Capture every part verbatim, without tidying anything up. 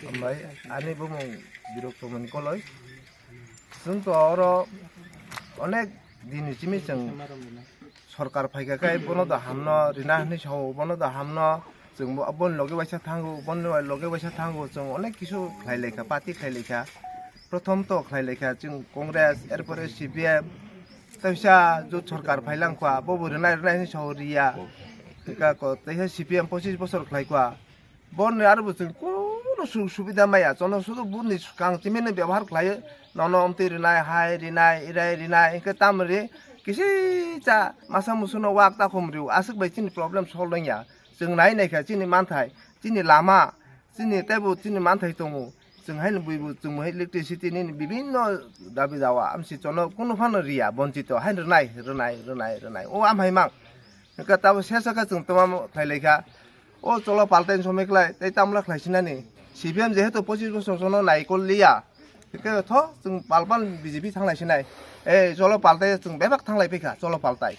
Hambai, ani bumung Birok Tomoni Koloi. Chwng to oro onek din ni simi chwng sorkar phaikha khe bono da hamno rina hwnwi sao, bono da hamno chwng bo-, boni loge waisa thango, boni loge waisa thango, chwng onek kisu khlai laikha, party khlai laikha. Prothom to khlai laikha chwng Congress, erpore C P M, teisa jot sorkar phailang kha, bobo rinai rinai hwnwi sao riya. Eka ko teisa C P M pochis bosor khlai kha. Boni aro bo chwng kunu suk subida maya, chono sudu buni swkang chimino byabohar khlaio, nono omtwi rinai, hai rinai, irai rinai, hwnkhe tamoni kisi cha masa musuno wak takhum rw, aswk bai chini problem solve wngya. Chwng nai naikha chini manthai, chini lama, chini teibo chini manthai tongo. Chwng haino buibo chwng hai electricity nini bibinno dabi dawa, amsi chono kunu phano riya, bonchito, haino rwnai, rwnai, rwnai, rwnai. O amhai mang. Hwnkhe tabo sesa khe chwng twma thai laikha. O cholo paltai somoi khlai, tei tamla khlai sinani. C P M jehetu pochis bosor jono naikol liya. Hwnkhe tho chwng pal pal B J P thanglai sinai. Ei cholo paltai chwng bebak thanglai phaikha, cholo paltai.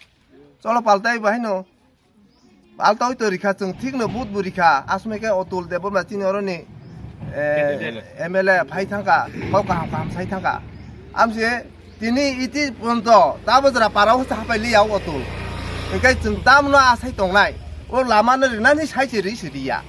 Cholo paltai bo haino paltai to rikha chwng thikno vote bo rikha. Asmai khe Atul Debbarma chini oroni, eh, M L A phai thangkha, kok kaham kaham sai thangkha. Amse tini iti ponto ta bajra para o hapai liya o Atul. Hwnkhe chwng tamno asai tongnai. O lama no rinani sai se ri se riya.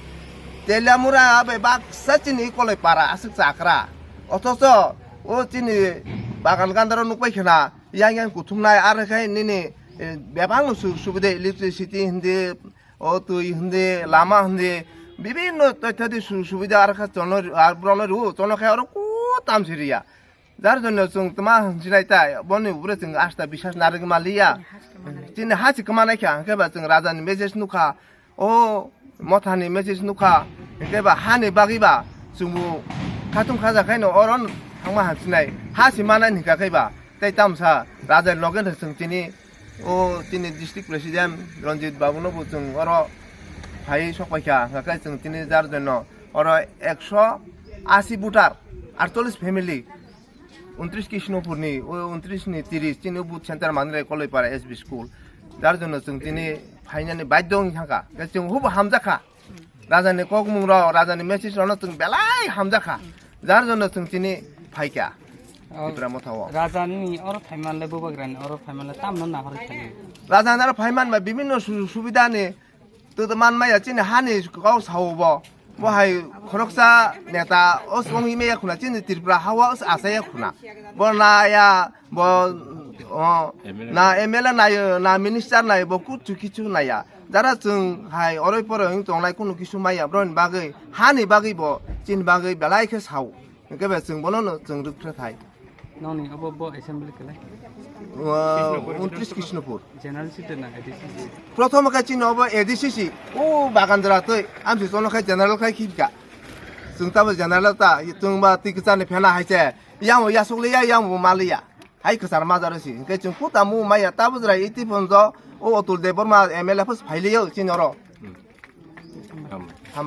Teliamura abe baksa chini Koloi para aswk chakra. Othocho o chini Bagan Gandaro nukpai khna yang yang kuthumnai ar khe nini, eh, bebak no su-, subide electricity hindi, o twi hindi, lama hindi, bibinno toitha di su-, subida ar khe chono ri-, ar borokno rw, chono khe oro kutam si riya. Jar jonno chwng tma hinsinai tai, boni upre chwng asta biswas narwgwi manliya. Chini ha se kwmanai kha, hwnkhe ba chwng raja ni message nukha, o motha ni message nukha, hwnkhe ba ha ni bagwi ba chwngbo khatung khaja khaino oro thangma hamsinai, ha se manai hinkha khe ba, tei tamsa raja ni loge no chwng chini o chini district president Ranjit babu no bo chwng oro phai sok paikha, hwnkhe chwng chini jar jonno oro ekso asi voter, aitchollish family, untris Krishnopur ni, o untris ni tris, chini o booth center Mandirai Koloipara S B school. Jar jonno chwng chini phainani baidhyo wng thangkha. Khe chwng hubo hamjakha. Raja ni kokmung rok, raja ni message rok no chwng belai hamjakha. Jar jonno chwng chini phaikha. Oh, Tipra Motha o. Raja ni oro phaimanle, Bubagra ni oro phaimanle, tamno nahorwi thangwi. Raja ni oro phaiman ba bibinno su-, subida ni to, to man maya chini hani kok sao bo. Bo hai khoroksa neta o song hi meya khuna chini Tripura hawa o asaya khuna. Bo naya, bo, o, na M L A nayo, na minister nayo, bo kuchu kichu naya. Jara chwng hai oroi poroi wng tongnai kunu kisu maya broni bagwi, hani bagwi bo chini bagwi belai khe sao. Hwnkhe ba chwng bono no chwng rwkthra thai. Noni obo bo assembly kele? Wa, untris Krishnopur. General seat na A D C seat? Prothom khe chini obo A D C seat. O Bagan Jora twi. Amsi chono khe general khai khibika. Chwng tabo general ta, chwng ba twi kwchani phena hai se. Yang bo yasuk liya, yang bo maliya. Hai kwchar majaro si. Hwnkhe chwng puta mu maya tabo jora iti ponjo. O Atul Debbarma M L A phos phai liyo chini oro.